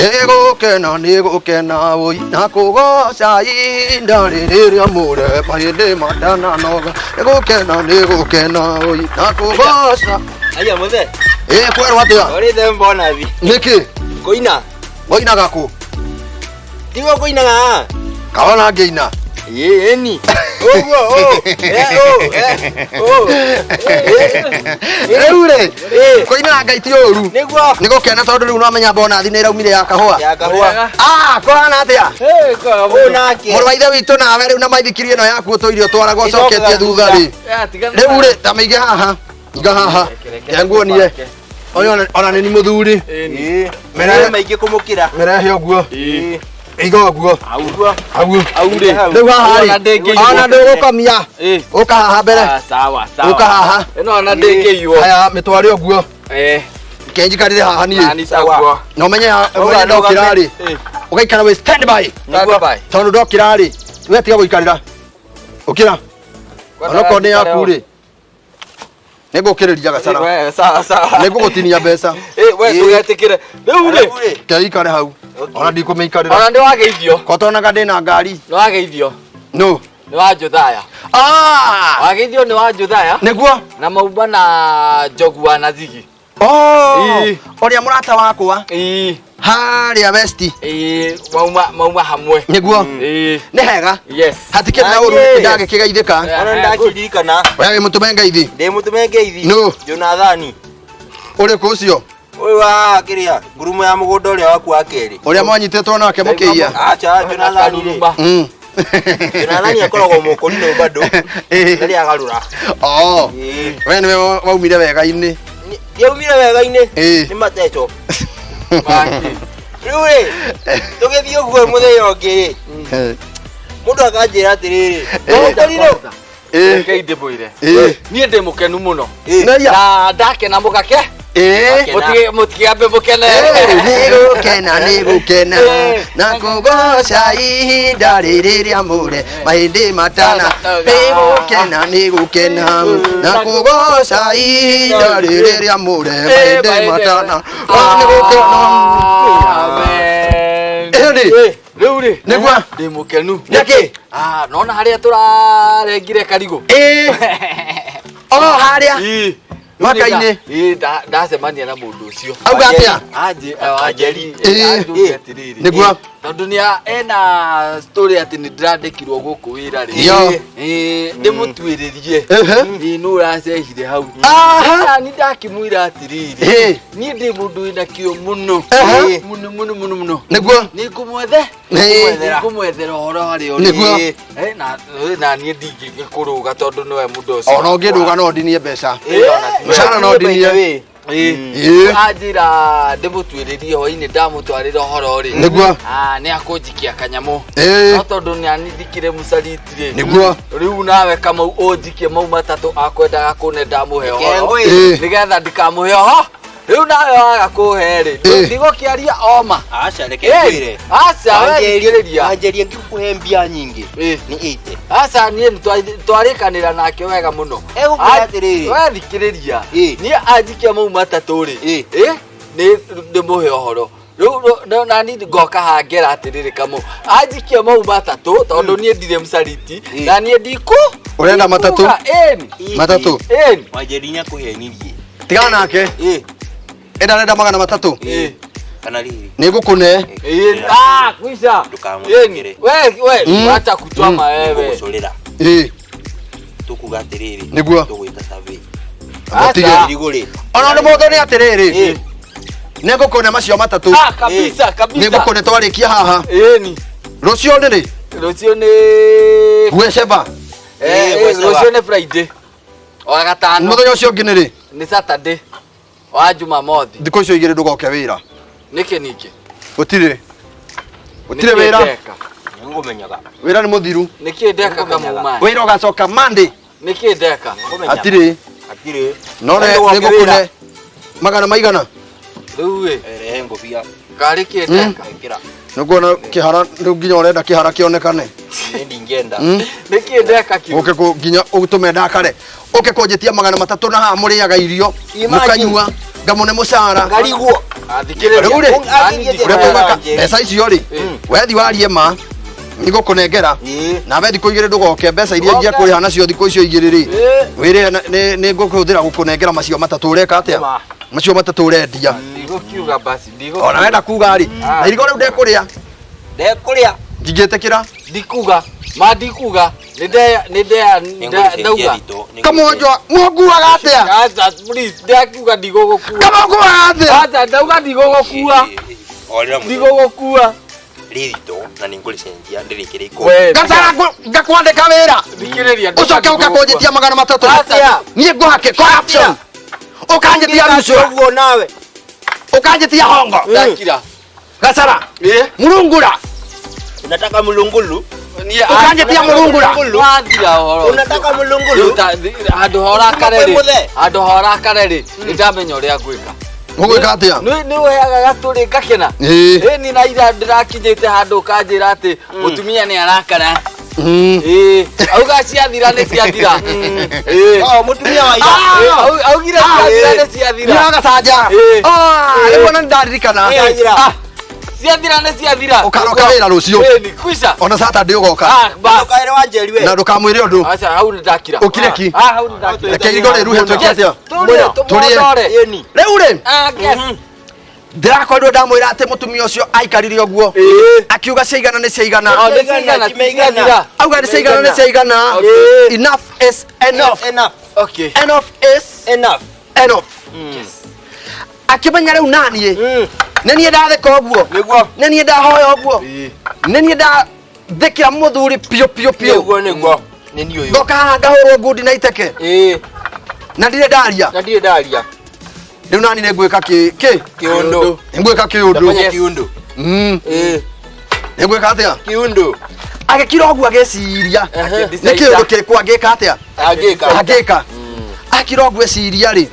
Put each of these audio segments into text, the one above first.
Nĩgũkena nĩgũkena woi na kũgoca ihinda rĩrĩ rĩa mũre mahĩndĩ matananoga. Nĩgũkena nĩgũkena woi na kũgoca. Aya muthe. Ĩ kwerwo atĩa? Orĩte mbonathi. Nĩkĩ? Kũina. Wainaga kũ? Tiguo kũinaga. Kaona ngĩina. Ĩĩ ĩni. Ũguo ũ. Eh ũ. Eh ũ. Rĩu rĩ, Ĩ. kũina Ngai ti ũru. Nĩguo. Nĩgũkena tondũ rĩu nĩwamenya bonathi nĩ ĩraumire ya kahũa. Ya kahũa. Ah, kũhana atĩa? Ũ nake. Mũrũ wa ithe witũ nawe rĩu na maithikiri ĩno yaku ũtũire ũtwaraga ũcoketie thutha rĩ. Rĩu rĩ, ta mĩige haha. Iga haha. Reke nguonie. Ũyũ ona nĩ ni mũthuri. Ĩĩ. Mĩrehe- Mĩrehe maingĩ kũmũkĩra. Mĩrehe ũguo. Ĩĩ. Iga ũguo. Ũguo. Hau. Au rĩ. Rĩu haha Ona rĩ. ndĩngĩiywo. Ona ndũgũkomia. Ĩ. Ũka haha mbere. Ah, sawa sawa. Ũka haha. Ĩno ona ndĩngĩiywo. Haya mĩtware ũguo. Eh. Kenjikarĩre haha niĩ. Nani sawa. Na ũmenye ũmenye ndokĩra rĩ. Eh. Ũgaikara wĩ stand by. Stand by. Tondũ ndokĩra rĩ, we tiga gũikarĩra. Ũkĩra. Onokorwo nĩ yaku rĩ. Nĩngũkĩrĩria gacara. We, sawa sawa. Nĩngũgũtinia mbeca. Eh, we ndũgetĩkĩre. Rĩu rĩ. Keikare hau. Ona ndikũmĩikarĩra. Ona nĩwageithio. Ko tonaga ndĩna ngari. Nĩwageithio. No. Nĩ wa Jothaya. Ah! Wageithio nĩ wa Jothaya. Nĩguo. Na maumba na njogu wa Nazigi. Oh! Ii. Ũrĩa mũrata wakwa Ii. harĩa West. Ii, mauma mauma hamwe. Nĩguo. Ii. Nĩ hega. Yes. Hatikĩrĩ na ũru Naniĩ. ndagĩkĩgeithĩka. Ona ndakĩririkana. We wĩ mũtũme ngeithi. Ndĩ mũtũme ngeithi. Nũ? Jonathani. Ũrĩkũ ũcio? Ũyũ wa kĩrĩa ngurumo ya mũgũnda ũrĩa waku wa kerĩ. Ũrĩa mwanyitĩtwo nake mũkĩiya. Acha Jonathani rĩ. Karuruma. Jonathani akoragwo mũkũrinũ bado. Ĩĩ. Rĩrĩa agarũra. Oh. Ĩĩ. We nĩwe waumire wega-inĩ. Ndiaumire wega-inĩ. Ĩĩ. Nĩ mateco. Maki. Rĩu rĩ, tũgĩthiĩ ũguo mũthenya ũngĩ rĩ, mũndũ akanjĩra atĩrĩrĩ, Ĩĩ. mũkũrinũ. Ĩĩ. Reke ndĩmwĩre. Ĩĩ. Niĩ ndĩ mũkenu mũno. Ĩĩ. Nĩia. Na ndakena mũgake. Ĩĩ. Kena. Mũtigambe mũkene. Nĩgũkena nĩgũkena Ĩĩ. na kũgoca ihinda rĩrĩ rĩa mũre mahĩndĩ matana. Nĩgũkena nĩgũkena na kũgoca ihinda rĩrĩ rĩa mũre mahĩndĩ matana. Oh, nĩgũkena. Amen. Ĩĩ. Rĩu rĩ. Nĩguo. Ndĩ mũkenu. Nĩkĩ? Ah, nona harĩa tũrarengire karigũ. Ĩĩ. Oh, harĩa. Ĩĩ. Mwaka-inĩ. Ĩĩ, ndacemania na mũndũ ũcio. Auga atĩa? Anjĩ, Wanjeri. Ĩĩ. Anjũria atĩrĩrĩ. Nĩguo. Tondũ nĩ ena story atĩ nĩ ndĩrandĩkirwo gũkũ wĩra rĩ. Yo. Ĩĩ, ndĩmũtuĩrĩrie. Ehe. Ĩĩ, nũ ũracehire hau. Aha. Na ni ndakĩmwĩra atĩrĩrĩ. Ĩĩ. Niĩ ndĩ mũndũ wĩna kĩo mũno. Ehe. Mũno mũno mũno mũno. Nĩguo. Nĩ ngũmwethe. Ĩĩ. Nĩngũmwethera ũhoro harĩa ũrĩ. Nĩguo. Eh, na na niĩ ndingĩkũrũga tondũ nĩwe mũndũ ũcio. Ona ũngĩndũga no ndinie mbeca. Ĩĩ, ona ti Mũcara no ndinie. Ĩĩ. Ĩĩ. Anjĩra ndĩmũtuĩrĩrie hwainĩ ndamũtwarĩra ũhoro rĩ. Nĩguo. Ah, nĩ akũnjikia kanyamũ. Ĩĩ. No tondũ nĩ anithikire mũcariti rĩ. Nĩguo. Rĩu nawe Kamau ũnjikie mau matatũ akwendaga kũne ndamũhe ũhoro. Kengwe. Ĩĩ. Nĩgetha ndikamũhe ũhoro. Rĩu nawe waga kũhe rĩ. Ĩĩ. Ndigũkĩaria oma. Aca reke ngwĩre. Aca we thikĩrĩria. Wanjeri angĩkũhe mbia nyingĩ Ĩĩ. nĩ 80. Aca niĩ twarĩkanĩra nake wega mũno. Egũkwĩra atĩrĩrĩ. We thikĩrĩria. Ĩĩ. Niĩ anjikia mau matatũ rĩ. Ĩĩ. Ĩ nĩ ndĩmũhe ũhoro. Rĩu nani ngoka hangera atĩrĩrĩ Kamau. Anjikia mau matatũ tondũ niĩ ndirĩ mũcariti Ĩĩ. na niĩ ndikũ. Ũrenda matatũ? ndikuga. Ĩni. Matatũ. Ĩni. Wanjeri nĩakũhenirie. Tigana nake. Ĩĩ. Enda arenda 300. Ĩĩ. Kana rĩrĩ. Nĩngũkũne. Ĩni. Ah, kwisha. Ndũkamũthikĩre. Ĩni. We we wacha kutwama wewe. Gũgũcũrĩra. Ĩĩ. Tũkuga atĩrĩrĩ. Nĩguo. Tũgwĩta survey. Mũtige. Aca. Irigũ rĩ. Ona nĩ mũndũ nĩ atĩrĩrĩ. Ĩĩ. Nĩngũkũne macio matatũ. Ah, kabisa kabisa. Nĩngũkũne twarĩkia haha. Ĩni. Rũciũ nĩ rĩ? Rũciũ nĩ Gwecemba. Eh, Ĩĩ, gwecemba. rũciũ nĩ Friday. Wa gatano. Mũthenya ũcio ũngĩ nĩ rĩ? Nĩ Saturday. Wa Jumamothi. Thikũ icio igĩrĩ ndũgoke wĩra. Nĩkĩ ningĩ? Gũtirĩ. Gũtirĩ Nĩkĩ wĩra. ndeka? Nĩngũmenyaga. Wĩra nĩ mũthiru. Nĩkĩ ndeka Kamau? Wĩra ũgacoka Monday. Nĩkĩ ndeka? Hatirĩ. Hatirĩ. No nĩ Ndũgoke ngũkũne wĩra. magana maigana. Rĩu ĩ, Rehe ngũbia. karĩ kĩ ndeka? Ĩkĩra. Nĩguona kĩhara rĩu nginya ũrenda kĩhara kĩonekane. Niĩ ndingĩenda. Nĩkĩ ndeka kĩu? Ũke kũ nginya ũtũme ndakare. Ũke kũnjĩtia 300 na haha mũrĩaga irio Imagine. mũkanyua ngamũne mũcara. Ngarigwo. Athikĩrĩria. Rĩu rĩ, Angĩthiĩ ũrĩa na tũgwĩka Wanjeri. mbeca icio rĩ wethi warie ma nĩngũkũnengera Ĩĩ. nawe thikũ igĩrĩ ndũgoke mbeca iria Ndũgoke. ngia kũrĩha nacio thikũ icio igĩrĩ rĩ Ĩĩ. wĩrĩhe nĩ ngũkũhũthĩra gũkũnengera macio matatũ ũreka atĩa Nĩma. macio matatũ ũrendia Ndigũkiuga basi, ndigũkiuga. ona wenda kuga rĩ na irigo rĩu ndekũrĩa Ndekũrĩa. ndingĩtĩkĩra Ndikuga. Ma ndikuga. Nĩ nde ndauga. kamũnjwa mũnguaga atĩa Aca, please, ndakiuga ndigũgũkua. kamũnguaga atĩa Aca, ndauga ndigũgũkua. Ndigũgũkua. Rĩthito na nĩ ngũrĩcenjia ndĩrĩkĩre ikũmi. We, Gacara ngakwandĩka wĩra thikĩrĩria. ũcoke ũkakũnjĩtia 300 Aca. niĩ ngũhake corruption ũkanjĩtia rucwa Ũguo nawe. ũkanjĩtia hongo Ndakira. gacara Ĩ? murungura Unataka mulungulu? Niĩ- Ũkanjĩtia mũrungura. Wathira ũhoro ũcio. Unataka mulungulu? Rĩu handũ ha ũrakare rĩ, Kwĩ mũthee. handũ ha ũrakare rĩ, nĩ ndamenya ũrĩa ngwĩka. ũgwĩka atĩa Nĩ ũheaga gatũrĩ ngakena. Ĩĩ. Ĩ ni na ira ndĩrakinyĩte handũ ũkanjĩra atĩ mũtumia nĩ arakara. Mm. Ĩ, auga ciathira nĩ ciathira. Ĩ. Oh, mũtumia wa ira. Ĩ, augire ciathira nĩ ciathira. Nĩragacanja Ĩĩ. rĩu ona nĩndaririkana Ĩĩ. Ah, Ciathira nĩ ciathira. Ũkaroka wĩra rũciũ. Ĩ, ni kwisha. ona Saturday ũgoka Ah, bas. Ndũkaĩre Wanjeri we. na ndũkamwĩre ũndũ Aca, hau nĩ ndakira. Ũkire ki? Ah, hau nĩ ndakira. Reke irigo rĩruhe twĩke atĩa Tũrĩe, Tũrĩe. tũmondore. Ĩni. rĩu rĩ Ah, guess. ndĩrakorirwo ndamwĩra atĩ mũtumia ũcio aikarire ũguo Ĩĩ. akiuga ciaigana nĩ ciaigana Oh, nĩ ciaigana, ti ciathira. auga nĩ ciaigana nĩ ciaigana Okay. enough is enough Enough. Okay. enough is Enough. enough akĩmenya rĩu naniĩ Mm. nĩ niĩ ndatheka ũguo Nĩguo. nĩ niĩ ndahoya ũguo Ĩĩ. nĩ niĩ ndathĩkĩra mũthuri piũ piũ piũ Nĩguo nĩguo. Nĩ niĩ ũyũ. ngoka haha ngahũrwo ngundi na iteke Ĩĩ. na ndirĩ ndaria Na ndirĩ ndaria. rĩu nani nĩ ngwĩka kĩ kĩ Kĩũndũ. nĩ ngwĩka kĩũndũ Ndafanya kiundu. Mm. Ĩĩ. nĩ ngwĩka atĩa Kiundu. agĩkira ũguo agĩciria Ehe. nĩ kĩũndũ kĩrĩkũ angĩka atĩa Angĩka. angĩka akira ũguo eciria rĩ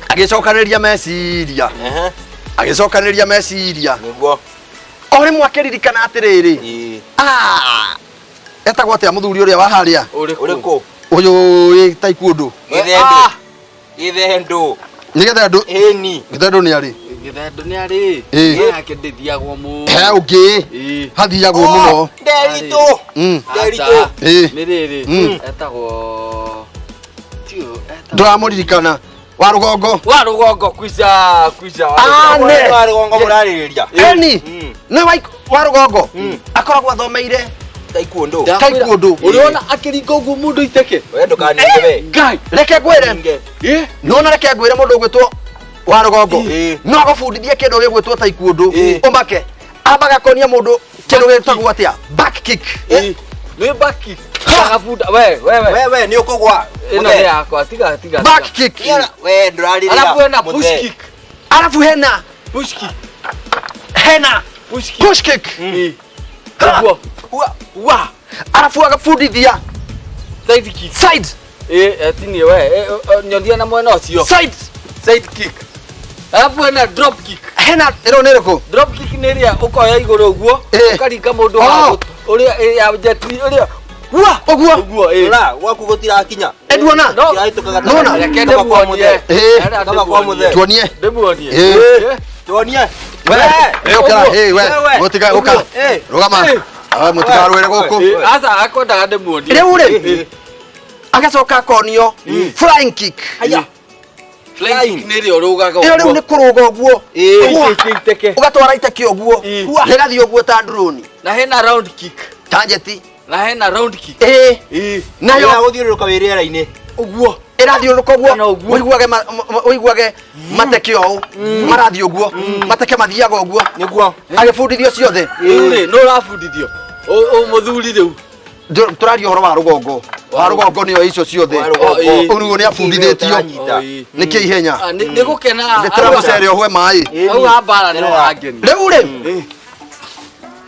agĩcokanĩrĩria meciria Ehe. agĩcokanĩrĩria meciria Nĩguo. o rĩmwe akĩririkana atĩrĩrĩ Ĩĩ. "Ah, etagwo atĩa mũthuri ũrĩa wa harĩa Ũrĩkũ? Ũrĩkũ? ũyũ wĩ ta ikuũndũ Gĩthendũ. Ah, Gĩthendũ. nĩ gĩthendũ Ĩni. gĩthendũ nĩ arĩ Gĩthendũ nĩ arĩ. Ĩĩ. Nake ndĩthiagwo mũno. he ũngĩ Ĩĩ. hathiagwo mũno Nderitũ. Mm. Nderitũ. Aca. Ĩĩ. Nĩ rĩrĩ. Mm. Etagwo Tiũ, etagwo- ndũramũririkana wa rũgongo Wa rũgongo kwica kwica. wa Ah, rũgongo. ne. Wa rũgongo mũrarĩrĩria. eni Mm. nĩ wa rũgongo akoragwo athomeire Ta ikuũndũ. Ndakwĩra, Taekwondo. Ũrĩona akĩringa ũguo mũndũ iteke. We ndũkaninge we. Ngai. reke ngwĩre Ninge. Ĩ. nona reke ngwĩre mũndũ ũgwĩtwo wa rũgongo Ĩĩ. no agũbundithie kĩndũ gĩgwĩtwo taekwondo Ĩĩ. ũmake ambaga konia mũndũ kĩndũ gĩtagwo atĩa back kick Ĩ. Nĩ baki. Agabunda we we we. We we nĩ ũkũgwa. Ĩno nĩ yakwa tiga tiga. back kick We ndũrarĩrĩra. Alafu hena push Mũthee. kick. arabu hena Push kick. hena Push kick. push kick Ĩ. Ha. Ũguo. Wa. Wa. arabu agabundithia Side kick. side Ĩ, atinie we. Ĩ, Nyonia na mwena ũcio. side Side kick. Alafu hena drop kick. hena ĩno nĩ ĩrĩkũ Drop kick nĩ ĩrĩa ũkoya igũrũ ũguo Ĩ. ũkaringa mũndũ Oh. wa ũrĩa ĩ, ya jet ũrĩa wa Ũguo. ũguo ĩ. Rora, gwaku gũtirakinya. Nduona? No. Kĩrahĩtũka Nona? gatagatĩ. Reke Kaba kwa ndĩmuonie. mũthee. Ĩ. Reke Kaba kwa ndĩmuonie. mũthee. tuonie Ndĩmuonie. Ĩ. Ĩ. Tuonie. we We. ũkĩra ĩ we Wewe. mũtiga ũka Ĩ. rũgama Ĩ. Ah, mũtikarũĩre gũkũ Ĩ, Aca akwendaga ndĩmuonie. rĩu rĩ agacoka akonio flying kick Haya. Flying kick nĩ ĩrĩa ũrũgaga ĩyo rĩu nĩ kũrũga ũguo Ĩ. Ũguo. Ĩ, iteke. ũgatwara iteke ũguo Ĩ. rĩgathiĩ ũguo ta drone Na hena round kick. ta njeti Na hena round kick. ĩ Ĩ. nayo Ĩrĩa gũthiũrũrũka wĩ rĩera-inĩ. Ũguo. ĩrathiũrũrũka ũguo Kana ũguo. ũiguage ũiguage mateke ũũ marathiĩ ũguo mateke mathiaga ũguo Nĩguo. agĩbundithio ciothe Rĩu rĩ, nĩ ũrabundithio. Mũthuri rĩu. Tũraria ũhoro wa rũgongo wa rũgongo nĩyo icio ciothe Wa rũgongo. Ĩ. Ũguo nĩguo nĩ abundithĩtio Ũtaranyita. Ĩ. nĩ kĩ ihenya Ah, nĩ gũkena. ndĩtĩra mũcere ũhwe maĩ Ĩ. Hau ha mbara nĩ ũrangenia. rĩu rĩ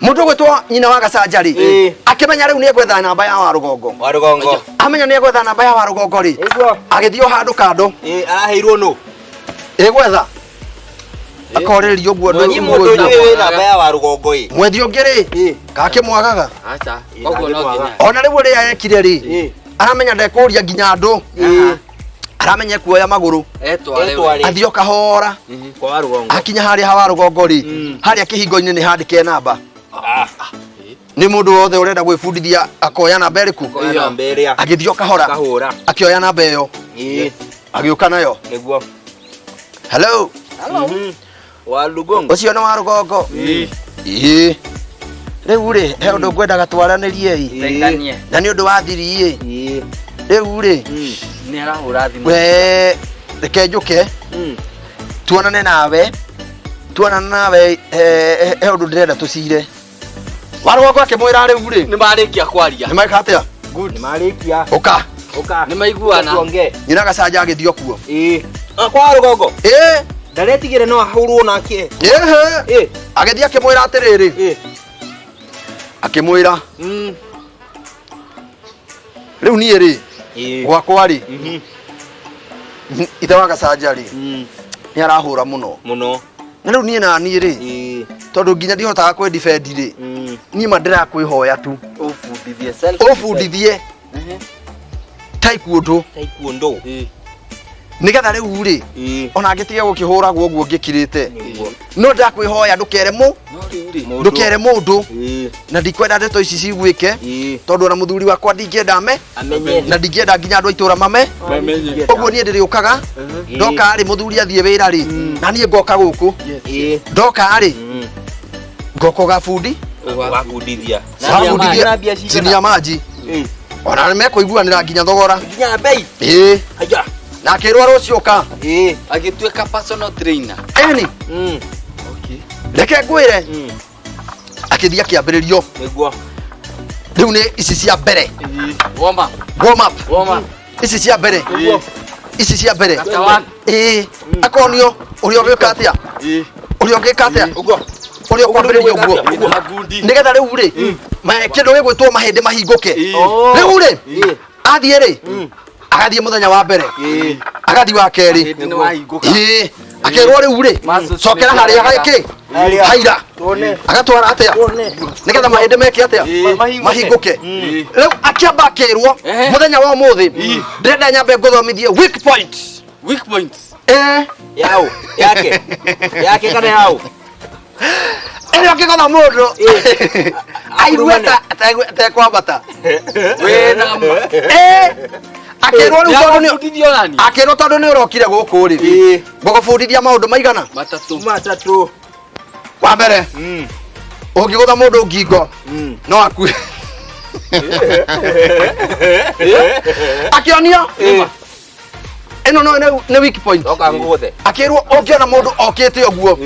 mũndũ ũgwĩtwo nyina wa gacanja rĩ Ĩ. akĩmenya rĩu nĩ egwetha namba ya wa rũgongo Wa rũgongo. amenya nĩ egwetha namba ya wa rũgongo rĩ Nĩguo. agĩthiĩ o handũ kando Ĩ, araheirwo nũ? ĩgwetha akorĩrĩria ũguo Nĩ andũ mũndũ ũguo. ũyũ wĩ namba ya wa rũgongo ĩ. mwethi ũngĩ rĩ Ĩ. gakĩmwagaga Aca. Ĩ, Koguo no ndangĩmwaga. nginya. ona rĩu ũrĩa ekire rĩ Ĩ. aramenya ndekũria nginya andũ Ĩ. Aramenye kuoya magũrũ. Etware. Etware. Athiĩ o kahora. Kwa wa rũgongo. Akinya harĩa hawa rũgongo rĩ, harĩa kĩhingo-inĩ nĩ handĩke namba. Nĩ mũndũ wothe ũrenda gwĩbundithia akoya namba ĩrĩkũ. Koya namba ĩrĩa. Agĩthiĩ o kahora. Kahũra. Akĩoya namba ĩyo. Ĩĩ. Agĩũka nayo. Nĩguo. Hello. Wa rũgongo. Ũcio nĩ wa rũgongo. Ĩĩ. Rĩu rĩ, he ũndũ ngwendaga twaranĩrie ĩ. Teithanie. Na nĩ ũndũ wa thiri ĩ. Ĩĩ. Rĩu rĩ, Nĩ arahũra thimũ. we reke njũke tuonane nawe, tuonane nawe, he ũndũ ndĩrenda tũcire. Wa rũgongo akĩmwĩra rĩu rĩ, Nĩ marĩkia kwaria. nĩ meka atĩa? Nĩ marĩkia. Ũka. Ũka. Nĩ maiguana. Tuongee. Nyina gacanja agĩthiĩ o kuo. Ĩĩ. Ah, kwa rũgongo. Ĩĩ. Ndaretigĩre no ahũrwo nake. Ĩhĩ. Ĩĩ. Agĩthiĩ akĩmwĩra atĩrĩrĩ. Ĩĩ. Akĩmwĩra rĩu niĩ rĩ, Ĩĩ. gwakwa rĩ, ithe wa gacanja rĩ, nĩ arahũra mũno. Mũno. Na rĩu niĩ na niĩ rĩ, Ĩĩ. tondũ nginya ndihotaga kwĩdefend rĩ, niĩ ma ndĩrakwĩhoya tu Ũbundithie self. ũbundithie taekwondo Taekwondo. nĩgetha rĩu rĩ, Ĩĩ. ona ngĩtige gũkĩhũragwo ũguo ngĩkirĩte, Nĩguo. no ndakwĩhoya ndũkere mũ No rĩu rĩ. Mũndũ. ndũkere mũndũ, Ĩĩ. na ndikwenda ndeto ici ciguĩke, Ĩĩ. tondũ ona mũthuri wakwa ndingĩenda ame, Amenye. na ndingĩenda nginya andũ a itũũra mame. Mamenye. Ũguo niĩ ndĩrĩũkaga, ndoka rĩ, mũthuri athiĩ wĩra rĩ, na niĩ ngoka gũkũ, Ĩĩ. ndoka rĩ, ngoka gabundi. Wabundithia. Wabundithia Na mbia cigana? chini ya maji. Ĩĩ. Ona nĩmekũiguanĩra nginya thogora. Nginya bei. Ĩĩ. Haya. Na akĩrwo rũciũ ũka. Ĩĩ. Agĩtuĩka personal trainer. Eni, Okay. reke ngwĩre, akĩthiĩ akĩambĩrĩrio. Nĩguo. Rĩu nĩ ici cia mbere. Warm up. Warm up. Warm up. Ici cia mbere. Ici cia mbere. Chapter one. Ĩĩ. Akonio ũrĩa ũgĩka atĩa, ũrĩa ũgĩka atĩa, Ũguo. ũrĩa ũkwambĩrĩria ũguo, Wĩna ngundi. nĩgetha rĩu rĩ, kĩndũ gĩgwĩtwo mahĩndĩ mahingũke. Rĩu rĩ, Ĩĩ. athiĩ rĩ, agathiĩ mũthenya wa mbere, agathiĩ wa kerĩ. Hĩndĩ nĩ wahingũka. Ĩĩ. Akĩrwo rĩu rĩ, Muscles cokera nĩ harĩa ciaregera. gĩkĩ Harĩa. haira. Tuone. Agatwara atĩa Tuone. nĩgetha mahĩndĩ meke atĩa? Ĩĩ. Mahingũke. Rĩu akĩamba akĩrwo, Ehe. mũthenya wa ũmũthĩ ndĩrenda nyambe ngũthomithie weak point. Weak points. Ĩĩ. Yao. Yake. Yake kana yao. Ĩrĩa ũngĩgotha mũndũ aigue tekwambata. Wĩna ma. Ĩĩ. Akĩrwo rĩu tondũ nĩ Nĩagũbundithio nani? akĩrwo tondũ nĩ ũrokire gũkũ rĩ, Ĩĩ. ngũgũbundithia maũndũ maigana? Matatũ. Matatũ. Wa mbere, ũngĩgũtha mũndũ ngingo no akue. Akĩonio ĩno no nĩ weak point. Oka ngũgũthe. Akĩrwo ũngĩona mũndũ okĩte ũguo,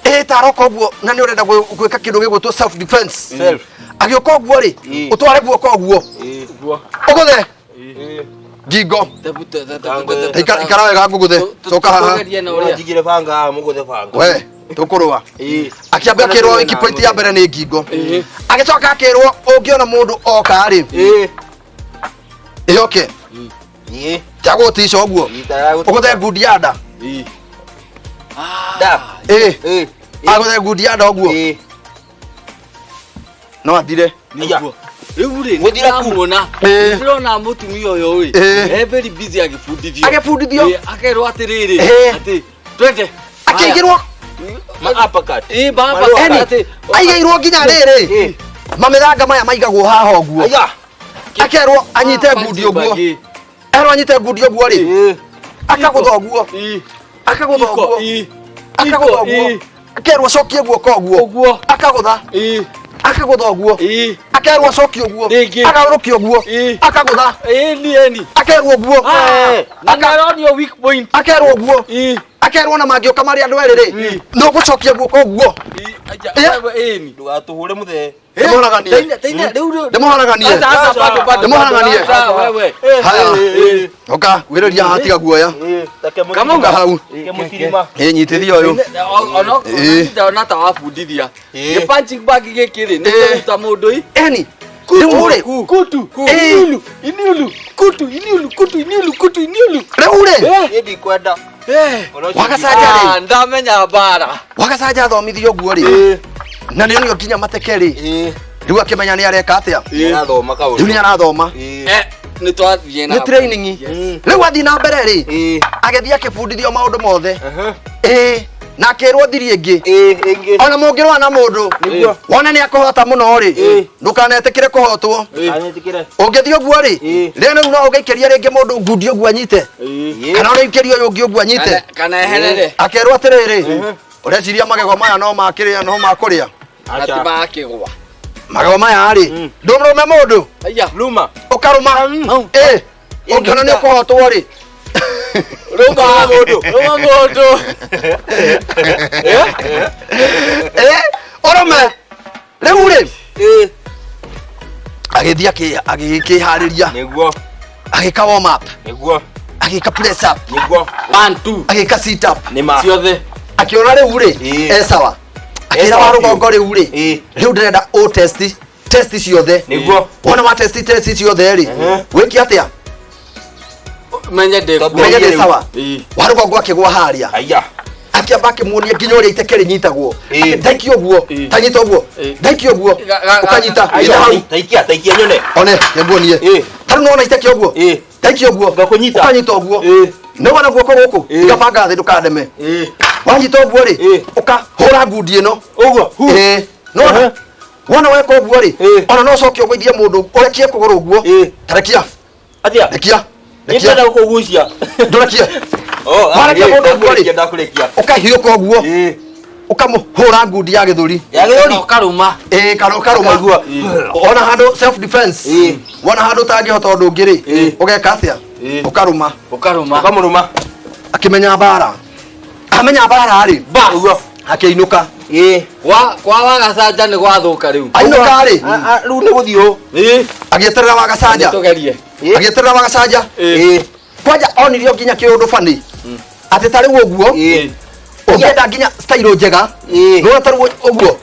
ĩ taroka ũguo, na nĩ ũrenda gwĩka kĩndũ gĩgwĩtwo self defense, Self. agĩũka ũguo rĩ, ũtware guoko ũguo, Ũguo. ũgũthe ngingo. Ta ikara wega ngũgũthe, coka haha. Tũgerie na ũrĩa. Njigire banga haha mũgũthe banga. We tũkũrũa. Ĩĩ. Akĩamba akĩrwo weak point ya mbere nĩ ngingo. Agĩcoka akĩrwo ũngĩona mũndũ oka rĩ, Ĩĩ. ĩyoke Ĩĩ. tiagũgũtica ũguo, ũgũthe ngundi ya nda. Da. Ĩĩ. Ĩĩ. Agũthe ngundi ya nda ũguo, Ĩĩ. no athire. Nĩguo. Rĩu rĩ, Gũthira ku. nĩndĩramuona. Ĩĩ. Ndĩrona mũtumia ũyũ ĩ. Ĩĩ. E very busy agĩbundithio. Agĩbundithio. Ĩĩ, akerwo atĩrĩrĩ, Ĩĩ. atĩ twende. Akĩigĩrwo. Ma uppercut. Ĩĩ, baba, Marũa. Eni, atĩ aigĩirwo nginya rĩrĩ, Ĩĩ. mamĩthanga maya maigagwo haha ũguo. Aya. Akerwo anyite ngundi ũguo, Ĩĩ. erwo anyite ngundi ũguo rĩ, Ĩĩ. akagũtha ũguo, Ĩĩ. akagũtha ũguo, Ĩĩ. akagũtha ũguo, Ĩĩ. akerwo acokie guoko ũguo, Ũguo. akagũtha, Ĩĩ. akagũtha ũguo, Ĩĩ. akerwo acokie ũguo, Rĩngĩ. agarũrũkia ũguo, Ĩĩ. akagũtha, Ĩĩ, ni eni. akerwo ũguo, Na nĩaronio weak point. akerwo ũguo, Ĩĩ. akerwo na mangĩũka marĩ andũ erĩ rĩ, no gũcokia guoko ũguo. Ĩĩ, aja, Ĩĩ. wewe, ĩĩ ni. Ndũgatũhũre mũthee. Ndĩmũharaganie. Teina, rĩu rĩu. Ndĩmũharaganie. Aca, aca, bado, bado, Ndĩmũharaganie. bado, aca, wewe. Haya. Ũka, gwĩrĩria haha, tiga guoya. Ĩĩ. Take mũtirima. Kamau. Ũka hau. Take mũtirima. Ĩ, nyitithia ũyũ. Ĩĩ. Ona ta wabundithia. Ĩĩ. Gĩ punching bag gĩkĩ rĩ, nĩ Ĩĩ. kũruta mũndũ i. Eni, rĩu rĩ, Kutu. Ĩĩ. Iniulu. Iniulu. Kutu. Iniulu. Kutu. Iniulu. Kutu. Iniulu. Rĩu rĩ, Niĩ ndikwenda. Eh. Wagacaja rĩ, Ah, ndamenya mbara. wagacaja athomithio ũguo rĩ, Ĩĩ. na nĩ onio nginya mateke rĩ, Ĩĩ. rĩu akĩmenya nĩ areka atĩa, Nĩarathoma kaũndũ. rĩu nĩ arathoma. Ĩĩ. Eh, Nĩ twathiĩ na Nĩ training. Yes. Rĩu athiĩ na mbere rĩ, Ĩĩ. agĩthiĩ akĩbundithio maũndũ mothe. Aha. Ĩĩ, na akĩrwo thiri ĩngĩ. Ĩĩ, ĩngĩ. Ona mũngĩrũa na mũndũ, Nĩguo. wone nĩ akũhota mũno rĩ, Ĩĩ. ndũkanetĩkĩre kũhotwo. Anĩtĩkĩre. Ũngĩthiĩ ũguo rĩ, Ĩĩ. rĩu rĩu no ũgĩikĩria rĩngĩ mũndũ ngundi ũguo anyite, Ĩĩ. kana ũrĩikĩrie ũyũ ũngĩ ũguo anyite. Kana eherere. Akerwo atĩrĩrĩ, ũreciria magego maya no makĩrĩa no makũrĩa. Na ti Acha. makĩgwa. Magego maya rĩ, ndũmũrũme mũndũ, Aya. Luma. ũkarũma. Ĩĩ, ũngĩona nĩ ũkũhotwo rĩ. Rũma mũndũ. Rũma mũndũ. Ĩĩ, ũrũme. Rĩu rĩ, Ĩĩ. agĩthiĩ agĩkĩharĩria, Nĩguo. agĩka warm up, Nĩguo. agĩka press up, Nĩguo. 1 2 agĩka sit up. Nĩ ma. Ciothe. Akĩona rĩu rĩ, Ĩĩ. e sawa. Akĩra sawa wa biũ. rũgongo rĩu rĩ, Ĩĩ. rĩu ndĩrenda ũ test test ciothe. Nĩguo. Wona wa test test ciothe rĩ, Mhm. wĩke atĩa? Menye ndĩ kuo. Menye ndĩ sawa. Ĩĩ. Wa rũgongo akĩgwa harĩa. Aya. Akĩamba akĩmuonia nginya ũrĩa iteke rĩnyitagwo. Ĩĩ. Ndaiki ũguo, Ĩĩ. tanyita ũguo, Ĩĩ. ndaiki ũguo, ũkanyita Aya, nyita hau. Taikia, taikia nyone. One, nĩnguonie. Ĩĩ. Ta rĩu nĩwona iteke ũguo? Ĩĩ. Ndaiki ũguo. Ngakũnyita. Ũkanyita ũguo. Ĩĩ. Nĩwona guoko gũkũ? Ĩĩ. Ngabanga thĩ ndũkandeme. Ĩĩ. Wanyita ũguo rĩ, Ĩĩ. ũkahũra ngundi ĩno. Ũguo. Hu. Ĩĩ. Nĩwona? Aha. Wona weka ũguo rĩ, Ĩĩ. ona no ũcoke ũgũithie mũndũ ũrekie kũgũrũ ũguo. Ĩĩ. Ta rekia, Atia. rekia, rekia. Nĩndĩrenda gũkũgucia. Ndũrekie. Oh, Warekia mũndũ ũguo rĩ, ndakũrekia. ũkahiũka ũguo, Ĩĩ. ũkamũhũra ngundi ya gĩthũri. Ya Kana gĩthũri. ũkarũma. Ĩĩ, kana ũkarũma. Ũkaigua. Wona handũ self defense. Ĩĩ. Wona handũ ũtangĩhota ũndũ ũngĩ rĩ, Ĩĩ. ũgeka atĩa? Ĩĩ. Ũkarũma. Ũkarũma. Ũkamũrũma. Akĩmenya mbara. Amenya mbara rĩ, Bas. Ũguo. akĩinũka. Ĩĩ. Kwa kwa wagacanja nĩ gwathũka rĩu. Ainũka rĩ, A- a- Rĩu nĩ gũthiĩ ũũ. Ĩĩ. agĩeterera wagacanja. Tũgerie. Ĩĩ. Agĩeterera wagacanja. Ĩĩ. Kwanja onirio nginya kĩũndũ bani. Atĩ ta rĩu ũguo, Ĩĩ. ũngĩenda nginya style njega, Ĩĩ. nĩwona ta rĩu ũguo,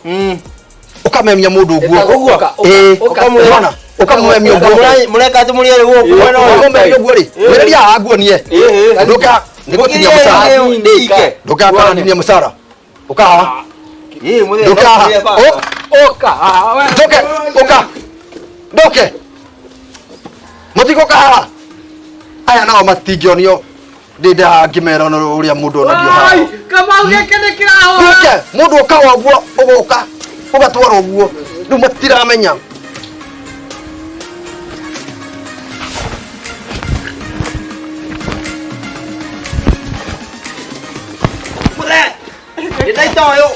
ũkamemia mũndũ ũguo. Ũguo. Ĩĩ. Nĩwona? Ũkamũmemia ũguo. Mũreka atĩ mũrĩ erĩ gũkũ mwena ũyũ. Ũkamũmemia ũguo rĩ, mwĩrĩria haha nguonie. Ĩĩ. Ndũka nĩgũtinia mũcara. Ndĩike. Ndũka kanandinia mũcara. Ũka haha. Ĩĩ, mũthee, Ndũka haha. ndũkĩrĩe baba. Ũka. Ndũke, ũka. Ndũke. Mũtigũka haha. Aya nao matingĩonio ndĩndĩ haha ngĩmera ona ũrĩa mũndũ onagio haha. Kamau gĩkĩ nĩ kĩrahũra. Ndũke, mũndũ ũkaga ũguo, ũgoka, ũgatwara ũguo. Rĩu matiramenya. Mũthee. Nĩndaita ũyũ.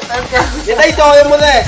Nĩndaita ũyũ mũthee.